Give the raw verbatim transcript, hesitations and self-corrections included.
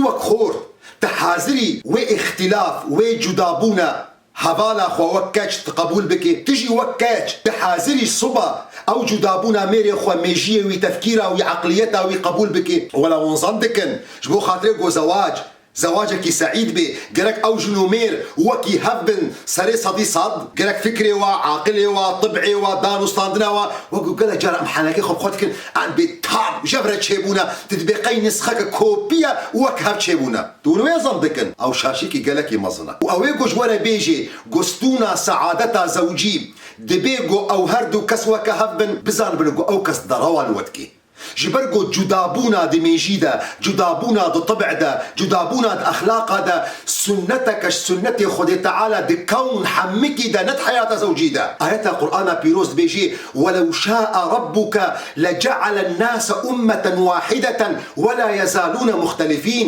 Wek xor, tu hazirî wê îxtilaf, wê cudabûna hevala xwe wek keç tu qebûl bikî. Tu jî wek keç, tu hazirî siba ew cudabûna mêrê xwe, mêjiyê wî, tefkîra wî, eqliyeta wî qebûl bikî. Wela hûn zan dikin, ji bo xatirê ku zewac, zewacekî seîd bê, gerek ew jin û mêr wekî hev bin, serê sedî sed, gerek fikrê wa, aqilê wa, tib'ê wa, danûstandina wa, wek ku gelek cara em henekê xwe bi xwe dikin, em bê tam jev re çêbûne, tu dibê qey nisxeke kopiye wek hev çêbûne. Tu hûn wê zan dikin, ew şaşîkî gelekî mezin e. Û ew ê ku ji we re bêjê, ku stûna seadeta zewcî, dibê ku ew her du kes weke hev bin, bizanibin ku ew kes derewa li we dikê. Ji ber ku cudabûna di mêjî de, cudabûna di tib'e de, cudabûna di exlaqa de, sunneteke ji sunnetê Xwedê Teala di kewn hemikî de, ne di heyata zewcî de. Ayeta Qur'ana Pîroz dibêjê, "Welew şa'a Rabbuke lece'alen nase ummeten wahideten ve la yezalûne muhtelifîn."